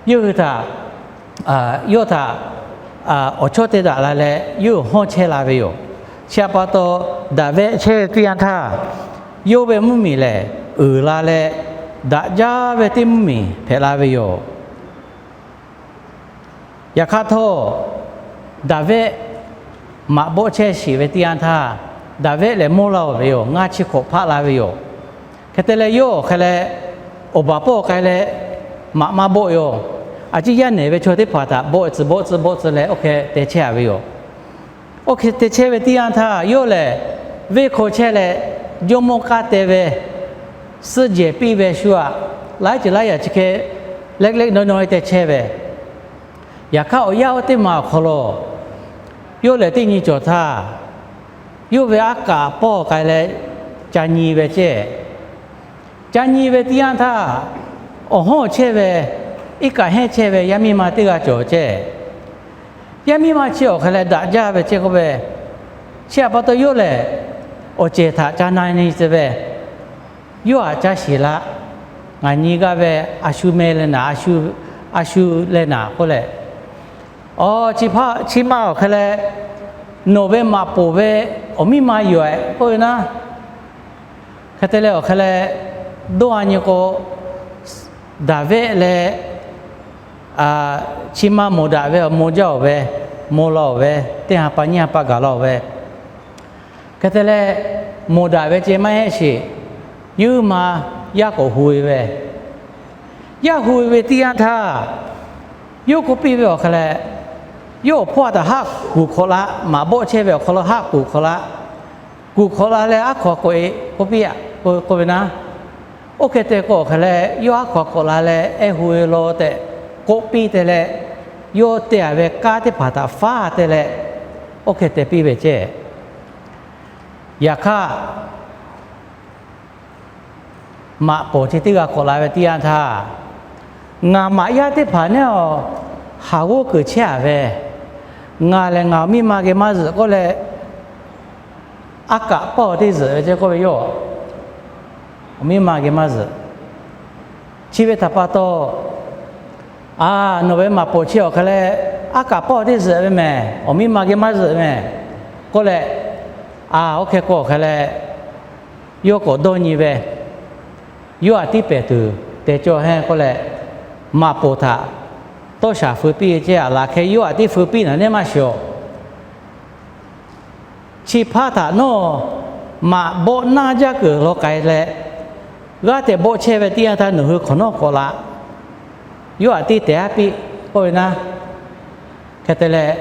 yawˇ hui htaꞈ, yawˇ htaꞈ awˬ chawˇ te daꞈ la leh yawˇ hawˉ chehˇ la ve yoˬ. Chi htaꞈ pa taw, Daˍviˆ chehˇ ve teˇ yanˇ htaˇ, yawˇ ve mvuhˇmiˬ lehˬ uiˍ la leh, daꞈ jaˇ ve teˇ mvuhˇmiˬ hpehꞈ la ve yoˬ. Yaꞈ hk'aˇ htawˇ, Daˍviˆ maꞈ bawˆ chehˇ sheˍ ve teˇ yanˇ htaˇ, Daˍviˆ lehˬ mawˇ la-oˬ ve yoˬ. Ngaˇ chi hkawꞈ hpaˆ la ve yoˬ. Hk'e te leh, yawˇ awˬ hk'e leh awˬ baˬ pawˆ k'ai leh maꞈ maˇ bawˆ yoˬ. A ciˉ yaˇ nehˬ ve chaw teˇ hpaˍ htaꞈ bawˆ tcuh bawˆ tcuh bawˆ tcuh leh, oˇ hk'e te chehˇ a ve yoˬ. Oˇ hk'e te chehˇ ve teˇ yanˇ htaˇ, yawˇ lehˬ venˇ hk'aw chehˇ leh, jawˇmawˇ k'aˇ te ve, suhˆ jehˬ piˇ ve shu aꞈ, laiˉ ceuˬ laiˉ yaꞈ chi hk'e leh leh nawˉ nawˉ te chehˇ ve. Yaꞈ hk'aˇ, awˬ yanˇ oˇ teˇ maˬ awˬ hk'aw lo yawˇ lehˬ teˇ nyi cawˬ htaˇ, yawˇ ve aˉ kaꞈ pawˆ k'ai leh ca nyi ve ceh. Ca nyi ve teˇ yanˇ htaˇ, awˬ hawˉ chehˇ ve, iˉ kaꞈ hehnˇ chehˇ ve yaˇ miˇ ma teˇ g'aˇ cawˬ ceh. Yaˇ miˇ ma chi awˬ hk'e leh daꞈ jaˇ ve ceh k'oˆ ve, chi htaꞈ pa taw yawˇ lehˬ awˬ cehˬ htaꞈ ca na nyi tcuh ve, yawˇ aꞈ ca shiˍ la. Ngaˬ nyi gaˇ ve a shu meh leh naˍ, a shu leh naˍ k'oˆ leh, aˬ, chi hpaˇ chi ma awˬ hk'e leh nawˬ ve maꞈ poˍ ve awˬ miˇ ma yoˬ-ehꞈ k'oˆ ve naˉ. Hk'e te leh awˬ hk'e leh, dawˇ a nyi k'o, Daˍviˆ leh chi ma mawˬ daꞈ ve awˬ maw jaˇ-oˬ ve, maw la-oˬ ve, teˇ ha pa nyiˇ ha pa gaˬ la-oˬ ve, hk'e te leh, mawˬ daꞈ ve ceh maˇ heˆ sheˍ, yawˇ hui ma yaˇ k'awꞈ hu ve, yaˇ hu ve teˇ yanˇ htaˇ, yawˇ k'oˆ piˇ ve awˬ hk'e leh, yawˇ awˬ hpawˇ htaꞈ haˆ kuˬ hkawꞈ la, maꞈ bawˆ chehˇ ve awˬ hk'aw lo haˆ kuˬ hkawꞈ la, kuˬ hkawꞈ la leh aˉ hkaw k'awꞈ e k'oˆ piˇ-a, k'oˆ ve naˉ. Oˇ hk'e te k'o awˬ hk'a leh, yawˇ aˉ hkaw k'awꞈ la leh ehˉ hu ve law tehꞈ k'oˆ piˇ te leh, yawˇ te-a ve kanˉ teˇ hpaˍ htaꞈ faˉ te leh, oˇ hk'e te piˇ ve ceˇ. Yaꞈ hk'aˇ, maꞈ pawˍ chi teˇ g'aˇ k'awꞈ la ve teˇ yanˇ htaˇ, ngaˬ maꞈ yaˇ teˇ hpaˍ neˉ-aˬ, haˍ g'oˇ kuiˬ chehˇ-a ve, ngaˬ lehˬ ngaˬ awˬ miˇ ma geh maˇ zuhꞈ k'oˆ leh, aˉ kaꞈ pawˇ teˇ zuhꞈ ve ceˇ k'oˆ ve yoˬ. Awˬ miˇ ma geh maˇ zuhꞈ. Chi ve htaꞈ pa taw, a, nawˬ ve maꞈ pawˍ chi awˬ hk'a leh, aˉ kaꞈ pawˇ teˇ zuhꞈ ve mehˬ, awˬ miˇ ma geh maˇ zuhꞈ mehˬ k'oˆ leh, a, oˇ hk'e k'o awˬ hk'a leh, yawˇ k'awꞈ dawˇ nyi ve, yawˇ aꞈ tiˉ pehˍ tuˬ te cawˇ hehnˇ k'oˆ leh, maꞈ pawˍ htaꞈ tawˇ shaˍ feu piˇ ve ceˇ. Aˬ laˬ hk'e yawˇ aꞈ tiˉ feu piˇ naˍ neˉ maˇ shiˍ-oˬ. Chi hpaˇ htaꞈ nawˇ maꞈ bawˆ naˇ jaˇ kuiˬ law k'ai leh, g'aˇ tehꞈ bawˆ chehˇ ve teˇ yanˇ htaˇ nawˬ hui hk'awꞈ nawˉ k'awꞈ la, yawˇ aꞈ tiˉ tehˍ-a piˇ k'oˆ ve naˉ. Hk'e te leh,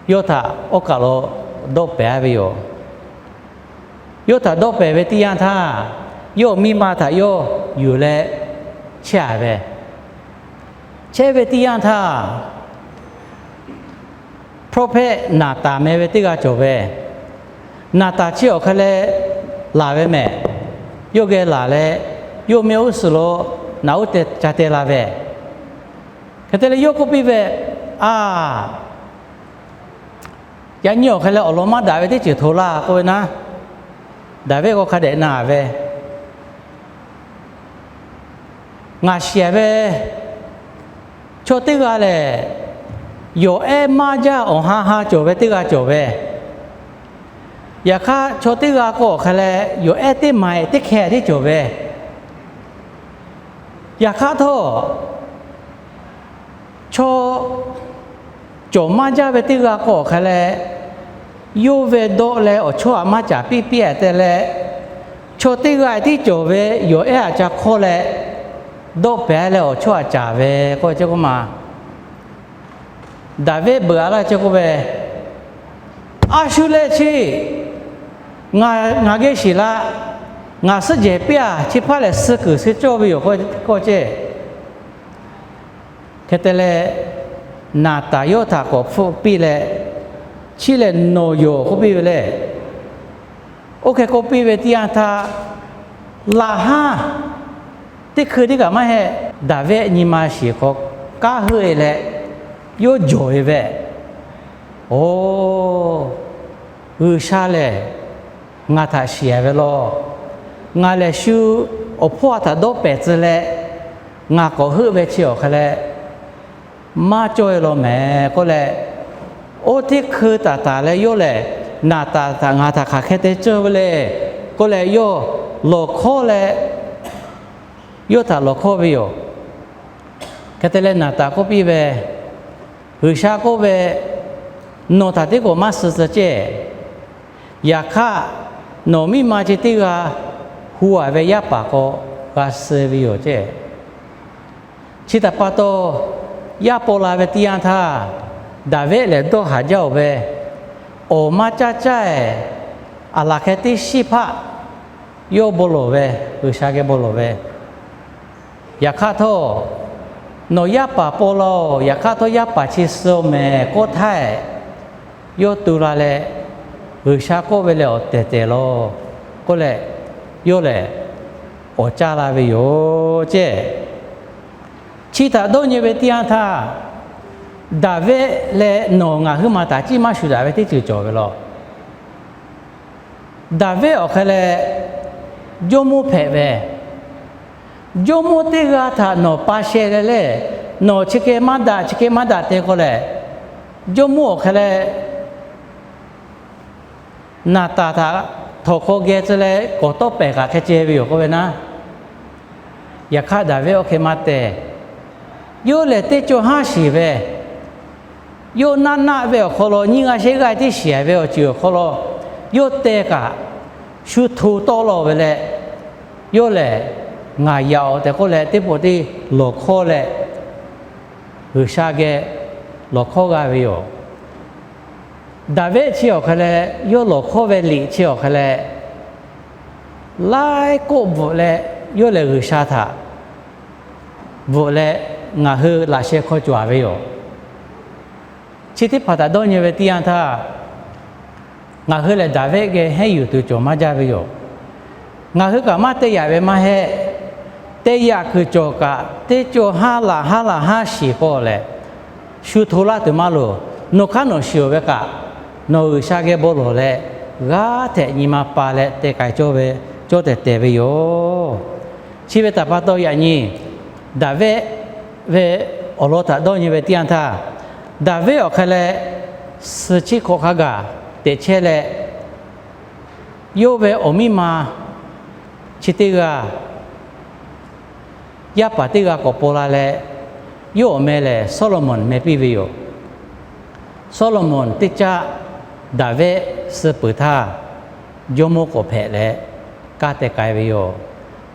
yawˇ htaꞈ oˇ kaˬ lo dawˆ pehˍ-a ve yoˬ. Yawˇ htaꞈ dawˆ pehˍ ve teˇ yanˇ htaˇ, yawˇ miˇ ma htaꞈ yawˇ yuˬ leh chehˇ-a ve, chehˇ ve teˇ yanˇ htaˇ, prophet Naˍtaˍ meh ve teˇ g'aˇ cawˬ ve, Naˍtaˍ chi awˬ hk'a leh laˬ ve mehˬ. Yawˇ geh laˬ leh, yawˇ mehˆ g'uˇ suhˍ lo naꞈ uˉ te ca te la ve, hk'e te leh yawˇ k'oˆ piˇ ve, A, yaꞈ nyi awˬ hk'a leh awˬ lawn maˇ daꞈ ve teˇ ceuˬ hto laˇ k'oˆ ve naˉ, Daˍviˆ k'o hk'a dehꞈ na ve, Ngaˬ shiˍ-a ve chaw teˇ g'aˇ lehˬ, yawˬ ehˉ maˇ jaˇ awˬ ha ha cawˬ ve teˇ g'aˇ cawˬ ve, yaꞈ hk'aˇ chaw teˇ g'aˇ k'o awˬ hk'a leh yawˬ ehˉ teˇ ma-e teˇ hkeh tiˉ cawˬ ve, yaꞈ hk'aˇ htawˇ, chaw cawˬ maˇ jaˇ ve teˇ g'aˇ k'o awˬ hk'a leh, yawˇ ve dawˆ leh awˬ chawˇ aꞈ maˇ caˍ piˇ piˇ te leh, chaw teˇ g'aˇ tiˉ cawˬ ve yawˬ ehˉ aꞈ ca hk'awˇ leh, dawˆ pehˍ leh awˬ chawˇ aꞈ caˍ ve k'oˆ ve ceˇ k'oˆ ma. Daˍviˆ beuꞈ a laˇ ceˇ k'oˆ ve, A shu leh chi, ngaˬ geh shiˍ laˇ, ngaˬ suhˉ jehˬ piˇ-a, chi hpaˇ lehˬ suh kuiˬ suh cawˇ ve yoˬ k'oˆ ceˇ. Hk'e te leh, Naˍtaˍ yawˇ htaꞈ k'awꞈ hpfuhˆ piˇ leh, Chi lehˬ nawˬ yoˬ k'oˆ piˇ ve le. Oˇ hk'e k'oˆ piˇ ve teˇ yanˇ htaˇ, laꞈ haˉ teˇ hkui teˇ kaꞈ maˇ heˆ, Daˍviˆ nyi ma shiˍ hk'aw kanˉ heuˆ-e leh, yawˇ jawˬ-e ve, Oˬ, G'uiˬsha lehˬ ngaˬ htaꞈ shiˍ-a ve law. Ngaˬ lehˬ shu awˬ hpawˇ a htaꞈ dawˇ pehˍ tcuh leh, ngaˬ k'awꞈ heuˆ ve chi awˬ hk'a leh maˇ cawˇ-e law mehˍ k'oˆ leh, oˇ teˇ hkui taˍ taˍ leh yawˇ lehˬ, Naˍtaˍ htaꞈ ngaˬ htaꞈ hk'aˬ hk'e te cawˇ ve le k'oˆ leh yawˇ lawˬ hkawˇ leh, yawˇ htaꞈ lawˬ hkawˇ ve yoˬ. Hk'e te leh Naˍtaˍ k'oˆ piˇ ve, G'uiˬsha k'oˆ ve, Nawˬ htaꞈ teˇ k'oˍ maˇ suh tcuh ceˇ. Yaꞈ hk'aˇ, nawˬ miˇ ma chi teˇ g'aˇ hu-a ve yaˇ paˍ k'aw g'a suh ve yoˬ ceˇ. Chi htaꞈ pa taw, yaˇ paw la ve teˇ yanˇ htaˇ, Daˍviˆ lehˬ dawˇ haˍ jaˇ-oˬ ve, awˬ maˇ caˇ caˇ-ehˍ, aˬ laˬ hk'e teˇ shiˉ hpaˆ yawˇ bon lawˬ ve, G'uiˬsha geh bon lawˬ ve, Yaꞈ hk'aˇ htawˇ, nawˬ yaˇ paˍ paw la-oˬ, yaꞈ hk'aˇ htawˇ yaˇ paˍ chi suh-oˬ mehˍ k'oˆ htaˇ, yawˇ tu la leh, G'uiˬsha k'oˆ ve lehˬ awˬ tehˬ tehˬ law k'oˆ leh, yawˇ lehˬ awˬ caˇ la ve yoˬ ceˇ. Chi htaꞈ dawˇ nyi ve teˇ yanˇ htaˇ, Daˍviˆ leh nawˬ ngaˬ huiˉ ma htaꞈ ciˉ maˇ shuˍ daꞈ ve teˇ ceuˬ cawˬ ve law. Daˍviˆ awˬ hk'e leh jawˇmawˇ hpehꞈ ve, jawˇmawˇ teˇ g'aˇ htaꞈ nawˬ pa sheh leh leh, nawˬ chi hk'e maˇ daꞈ, chi hk'e maˇ daꞈ te k'o lehˬ, jawˇmawˇ awˬ hk'e leh Naˍtaˍ htaꞈ htawnˍ hk'aw geh tcuh leh k'awꞈ tawˆ pehˍ kaꞈ hk'e ceh ve yoˬ k'oˆ ve naˉ. Yaꞈ hk'aˇ Daˍviˆ oˇ hk'e maˇ te. Yawˇ lehˬ teˇ cawˇ haˉ shiˍ ve, yawˇ naˆ naˆ ve awˬ hk'aw lo nyiˇ g'aˇ shehˆ g'aˇ tiˉ shiˍ ve awˬ ceuˬ awˬ hk'aw lo yawˇ te kaꞈ shu hto tawˆ la ve leh, yawˇ lehˬ ngaˬ yaꞈ-oꞈ tehꞈ k'oˆ leh teˇ pawˆ teˇ lawˬ hkawˇ leh G'uiˬsha geh lawˬ hkawˇ g'a ve yoˬ. Daˍviˆ chi awˬ hk'aˇ leh yawˇ lawˬ hkawˇ ve liꞈ chi awˬ hk'aˇ leh, laiˉ k'oˆ bvuhꞈ leh yawˇ lehˬ G'uiˬsha htaꞈ bvuhꞈ leh ngaˬ hui laꞈ sheh hk'aw cawˬ ve yoˬ. Chi teˇ hpaˍ htaꞈ dawˇ nyi ve teˇ yanˇ htaˇ, ngaˬ hui lehˬ Daˍviˆ geh henˇ yuˬ tuˬ cawˬ maˇ jaˇ ve yoˬ. Ngaˬ hui kaꞈ maˇ te yaꞈ ve maˇ heˆ. Te yaꞈ kuiˬ cawˬ kaꞈ, teˇ cawˇ haˉ laˬ haˉ laˬ haˉ shiˍ k'o lehˬ, shu hto laˇ tuˬ maˇ loˍ. Nawˬ hk'aˇ nawˬ shiˍ-oˬ ve kaꞈ, nawˬ G'uiˬsha geh bon lawˬ leh, g'aˇ hteꞈ nyi ma pa leh te k'ai cawˇ ve, cawˇ tehˬ tehˬ ve yoˬ. Chi ve htaꞈ pa taw yaꞈ nyi Daˍviˆ ve awˬ lawn htaꞈ dawˇ nyi ve teˇ yanˇ htaˇ, Daˍviˆ awˬ hk'aˇ leh suhˍ chi hk'awꞈ hk'a gaˬ teꞈ chehˇ leh, yawˇ ve awˬ miˇ ma chi teˇ g'aˇ, yaˇ paˍ teˇ g'aˇ k'awꞈ paw la leh, yawˇ awˬ meh lehˬ Sawˉlaꞈmonˍ meh piˇ ve yoˬ. Sawˉlaꞈmonˍ teˇ caˆ Daˍviˆ suh peuˬ htaˇ, jawˇmawˇ k'awꞈ hpehꞈ leh kanˉ te k'ai ve yoˬ.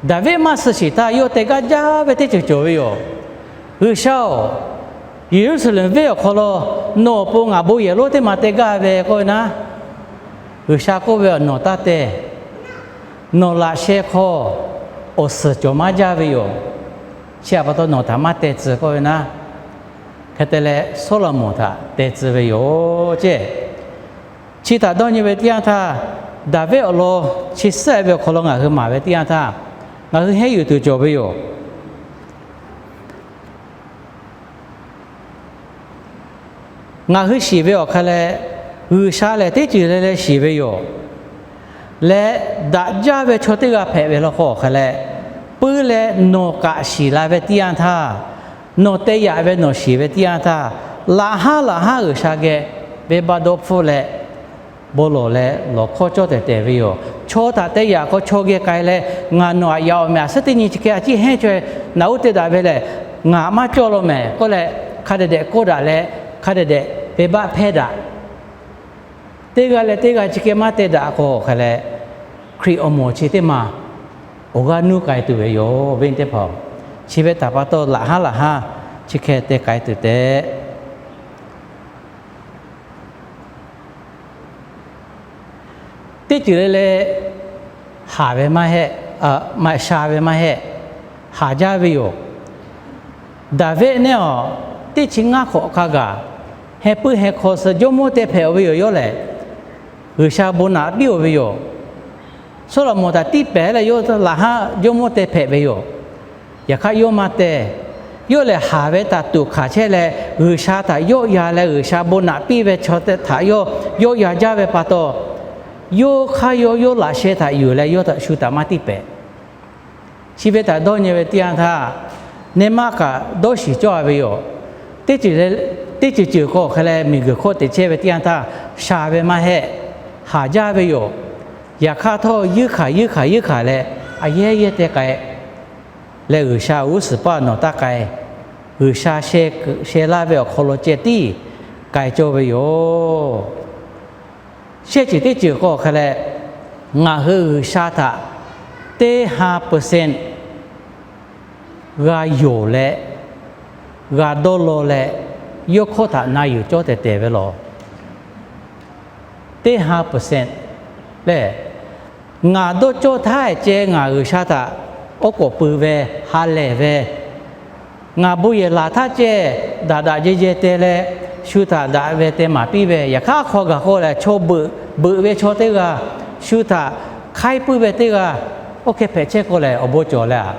Daˍviˆ maˇ suh shiˍ htaˇ yawˇ te gaˇ jaˇ ve teˇ ceuˬ cawˬ ve yoˬ. G'uiˬsha-oˬ, Yeˍruˆsaˍlehnˍ venˇ awˬ hk'aw lo nawˬ awˬ pon ngaˬ bon yehˬ lonˉ teˇ ma te gaˇ ve k'oˆ ve naˉ, G'uiˬsha k'oˆ ve, Nawˬ taˇ te. Nawˬ laꞈ sheh hk'aw awˬ suhˍ cawˬ maˇ jaˇ ve yoˬ. Chi htaꞈ pa taw nawˬ htaꞈ maˇ te tcuh k'oˆ ve naˉ, hk'e te leh Sawˉlaꞈmonˍ htaꞈ te tcuh ve yoˬ ceˇ. Chi htaꞈ dawˇ nyi ve teˇ yanˇ htaˇ, Daˍviˆ awˬ lawn chi suhˆ ve awˬ hk'aw lo ngaˬ hui maˍ ve teˇ yanˇ htaˇ, ngaˬ hui henˇ yuˬ tuˬ cawˬ ve yoˬ. Ngaˬ hui shiˍ ve awˬ hk'aˇ leh, G'uiˬsha lehˬ teˇ ceuˬ le le shiˍ ve yoˬ. Leh daꞈ jaˇ ve chaw teˇ g'aˇ hpehꞈ ve law k'o awˬ hk'aˇ leh, puiˉ leh nawˬ kaꞈ shiˍ la ve teˇ yanˇ htaˇ, nawˬ te yaꞈ ve nawˬ shiˍ ve teˇ yanˇ htaˇ, laꞈ haˉ laꞈ haˉ G'uiˬsha geh venˇbaˆ dawˇ hpfuhˆ leh, bon lawˬ leh lawˬ hkawˇ cawˇ tehˬ tehˬ ve yoˬ. Chaw htaꞈ te yaꞈ k'o chaw geh k'ai leh, ngaˬ nawˬ aꞈ yaꞈ awˬ meh aꞈ suhˉ teˇ nyi chi hk'e a ciˉ hehnˇ chaweh naꞈ uˉ te daꞈ ve lehˬ, ngaˬ maˇ cawˇ law mehˍ k'oˆ leh, hk'a dehꞈ dehꞈ k'oˆ daꞈ leh, hk'a dehꞈ dehꞈ venˇbaˆ hpehˇ daꞈ. Teˇ g'aˇ leh teˇ g'aˇ chi hk'e maˇ te daꞈ k'o hk'e leh, Hkriꞈ awˬ moˍ chi teˇ maˬ awˬ g'aˇ nuˇ k'ai tuˬ ve yoˬ. Venˇ teˇ hpaˍ, chi ve htaꞈ pa taw laꞈ haˉ laꞈ haˉ chi hk'e te k'ai tuˬ tehꞈ teˇ ceuˬ le le haˍ ve maˇ heˆ, maꞈ sha ve maˇ heˆ, haˍ jaˇ ve yoˬ. Daˍviˆ neˇ awˬ teˇ chi ngaˇ hk'awꞈ hk'a gaˬ, heh puiˉ heh hk'aw suh jawˇmawˇ te hpehꞈ-oˬ ve yoˬ. Yawˇ lehˬ G'uiˬsha bon naꞈ piˇ-oˬ ve yoˬ. Sawˉlaꞈmonˍ htaꞈ tiˇ pehˍ leh yawˇ laꞈ haˉ jawˇmawˇ te hpehꞈ ve yoˬ. Yaꞈ hk'aˇ yawˇ maˇ te. Yawˇ lehˬ haˍ ve htaꞈ tuꞈ hkanˍ chehˇ leh, G'uiˬsha htaꞈ yawˆ yan leh G'uiˬsha bon naꞈ piˇ ve chaw htaꞈ yawˆ yan jaˇ ve pa taw, yawˇ hk'aˇ yawˇ yawˇ laꞈ sheh htaꞈ yuˬ leh yawˇ htaꞈ shu htaꞈ maˇ tiˇ pehˍ. Chi ve htaꞈ dawˇ nyi ve teˇ yanˇ htaˇ, neˇ maˇ kaꞈ dawˇ shiˍ cawˇ ve yoˬ. Teˇ ceuˬ ceuˬ k'o hk'e leh miˬguiˬ hk'oˆ teꞈ chehˇ ve teˇ yanˇ htaˇ, sha ve maˇ heˆ, haˍ jaˇ ve yoˬ. Yaꞈ hk'aˇ htawˇ, yeuˇ hkanˍ yeuˇ hkanˍ yeuˇ hkanˍ leh, a yehˉ yehˉ te k'ai leh, G'uiˬsha g'uˇ suhˍ paˇ nawˬ taˇ k'ai. G'uiˬsha sheh laˇ ve awˬ hk'aw lo ceh tiˉ k'ai cawˇ ve yoˬ. Shehˆ ceuˬ teˇ ceuˬ k'o hk'e leh, ngaˬ hui G'uiˬsha htaꞈ teˇ ha percent g'a yonˍ leh, g'a dawˇ law leh, yawˇ hkawˇ htaꞈ na yuˬ cawˇ tehˬ tehˬ ve laˬ. Teˇ ha percent lehˬ, ngaˬ dawˇ cawˇ htaˇ ceh ngaˬ G'uiˬsha htaꞈ oˉ k'oˍ pui ve, ha lehˬ ve, ngaˬ bon yehˬ laˬ htaˇ ceh daꞈ daꞈ jeh jeh te leh, shu htaꞈ daꞈ ve te maˍ piˇ ve, yaꞈ hk'aˇ hk'aw gaˬ k'o lehˬ, chaw beuꞈ beuꞈ ve chaw teˇ g'aˇ, shu htaꞈ hk'aiˉ puiˉ ve teˇ g'aˇ, oˇ hk'e hpehꞈ chehˇ k'o lehˬ, awˬ bon cawˬ leh a,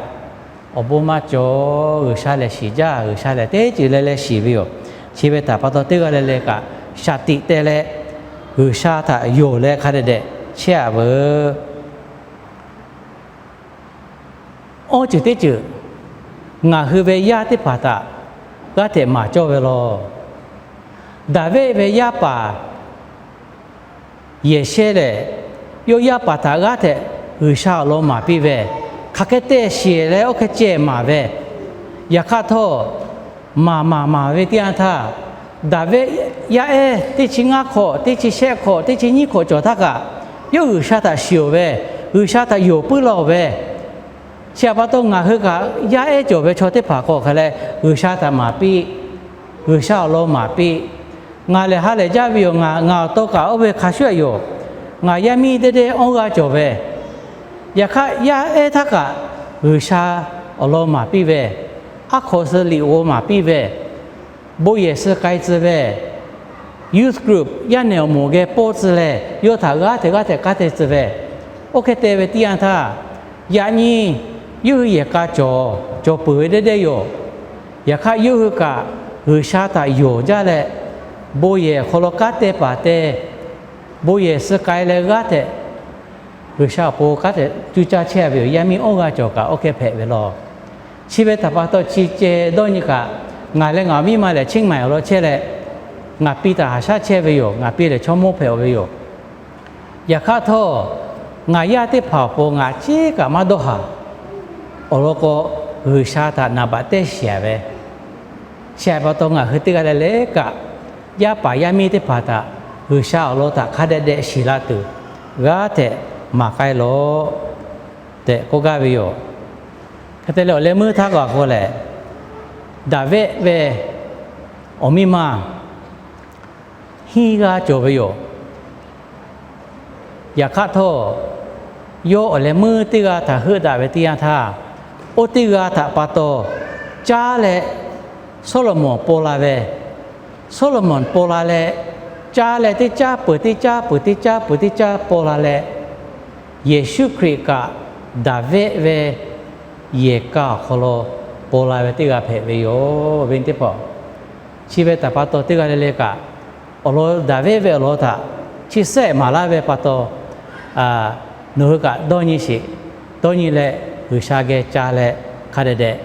awˬ bon maˇ cawˬ. G'uiˬsha lehˬ shiˍ jaˇ, G'uiˬsha lehˬ teˇ ceuˬ le le shiˍ ve yoˬ. Chi ve htaꞈ pa taw teˇ g'aˇ le le kaꞈ shaˍ tiꞈ te leh, G'uiˬsha htaꞈ yonˍ leh hk'a dehꞈ dehꞈ chehˇ-a veuˬ. Awˇ ceuˬ teˇ ceuˬ ngaˬ hui ve yaˇ teˇ hpaˍ htaꞈ g'aˇ hteꞈ maˍ cawˇ ve law. Daˍviˆ ve yaˇ paˍ Yehˬ shehˇ lehˬ, yawˇ yaˇ paˍ htaꞈ g'aˇ hteꞈ G'uiˬsha awˬ lawn maˍ piˇ ve, hk'aˬ hk'e te shiˍ leh oˇ hk'e ceh maˍ ve, yaꞈ hk'aˇ htawˇ, maˍ maˍ maˍ ve teˇ yanˇ htaˇ, Daˍviˆ yaˇ ehˉ teˇ chi ngaˇ hk'awꞈ, teˇ chi shehˆ hk'awꞈ, teˇ chi nyiˇ hk'awꞈ cawˬ htaˇ kaꞈ, yawˇ G'uiˬsha htaꞈ shiˍ-oˬ ve, G'uiˬsha htaꞈ yonˍ puiˉ laˇ-oˬ ve, chi htaꞈ pa taw ngaˬ hui kaꞈ yaˇ ehˉ cawˬ ve chaw teˇ hpaˍ k'o hk'e leh, G'uiˬsha htaꞈ maˍ piˇ, G'uiˬsha awˬ lawn maˍ piˇ, Ngaˬ lehˬ ha lehˬ jaˇ ve yoˬ. Ngaˬ, ngaˬ awˬ taw kaꞈ oˇ ve hk'a shuˍ yoˬ. Ngaˬ yaˇ miˇ teˇ deˇ awˇ g'aˇ cawˬ ve, yaꞈ hk'aˇ yaˇ ehˉ htaˇ kaꞈ G'uiˬsha awˬ lawn maˍ piˇ ve, aˉ hk'aw suh liꞈ g'aw maˍ piˇ ve, bon yehˬ suh k'ai tcuh ve, youth group yaˇ nehˬ awˬ moˍ geh pawˇ tcuh leh, yawˇ htaꞈ g'aˇ hteꞈ g'aˇ hteꞈ k'aˉ te tcuh ve, oˇ hk'e te ve teˇ yanˇ htaˇ, yaꞈ nyi yawˇ hui yehˬ k'a cawˬ, cawˬ peuˬ ve deˇ deˇ yoˬ. Yaꞈ hk'aˇ yawˇ hui kaꞈ G'uiˬsha htaꞈ yonˍ jaˇ leh, bon yehˬ awˬ hk'aw lo kanˉ te paˍ te, bon yehˬ suh k'ai leh g'aˇ hteꞈ G'uiˬsha awˬ pon kanˉ hteꞈ cuˇ caˇ chehˇ ve yoˬ. Yaˇ miˇ awˇ g'aˇ cawˬ kaꞈ oˇ hk'e hpehꞈ ve law. Chi ve htaꞈ pa taw chi ceh dawˇ nyi kaꞈ, ngaˬ leh ngaˬ miˇ ma lehˬ Chiang Mai awˬ lawn chehˇ leh, ngaˬ piˇ htaꞈ haˍ shaˉ chehˇ ve yoˬ. Ngaˬ piˇ lehˬ chaw mawˇ hpehꞈ-oˬ ve yoˬ. Yaꞈ hk'aˇ htawˇ, ngaˬ yaˇ teˇ hpaˍ awˬ pon ngaˬ ceˉ kaꞈ maˇ dawˇ haˍ. Awˬ lawn k'o, G'uiˬsha htaꞈ naˍ baꞈ teˇ shiˍ ve, shiˍ pa taw ngaˬ hui teˇ g'aˇ leh leh kaꞈ, yaˇ paˍ yaˇ miˇ teˇ hpaˍ htaꞈ G'uiˬsha awˬ lawn htaꞈ hk'a dehꞈ dehꞈ shiˍ la tuˬ, g'aˇ hteꞈ maˍ k'ai lawˬ tehꞈ k'oˆ gaˇ ve yoˬ. Hk'e te leh awˬ leh meuˇ htaˇ k'o k'o lehˬ, Daˍviˆ ve awˬ miˇ ma hiˇ g'aˇ cawˬ ve yoˬ. Yaꞈ hk'aˇ htawˇ, yawˇ awˬ leh meuˇ teˇ g'aˇ htaꞈ heuˆ daꞈ ve teˇ yanˇ htaˇ, oˇ teˇ g'aˇ htaꞈ pa taw caˉ leh Sawˉlaꞈmonˍ paw la ve, Sawˉlaꞈmonˍ paw la leh, caˇ leh teˇ caˉ peuˬ teˇ caˉ peuˬ teˇ caˉ peuˬ teˇ caˉ paw la leh, Yeˍsuˆ Hkriꞈ kaꞈ Daˍviˆ ve yehˬ k'a awˬ hk'aw lo paw la ve teˇ g'aˇ hpehꞈ ve yoˬ ve teˇ hpaˍ. Chi ve htaꞈ pa taw teˇ g'aˇ le le kaꞈ, awˬ lawn Daˍviˆ ve awˬ lawn htaꞈ chi sehˆ maˍ laˇ ve pa taw, nawˬ hui kaꞈ dawˇ nyi sheˍ. Dawˇ nyi leh G'uiˬsha geh ca leh hk'a dehꞈ dehꞈ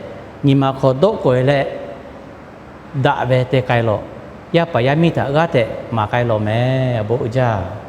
nyi ma hk'aw dawˆ k'oꞈ e leh daꞈ ve te k'ai lawˬ. Yaˇ paˍ yaˇ miˇ htaꞈ g'aˇ hteꞈ maˍ k'ai lawˬ mehˍ. Awˬ bon uiˍ jaˇ.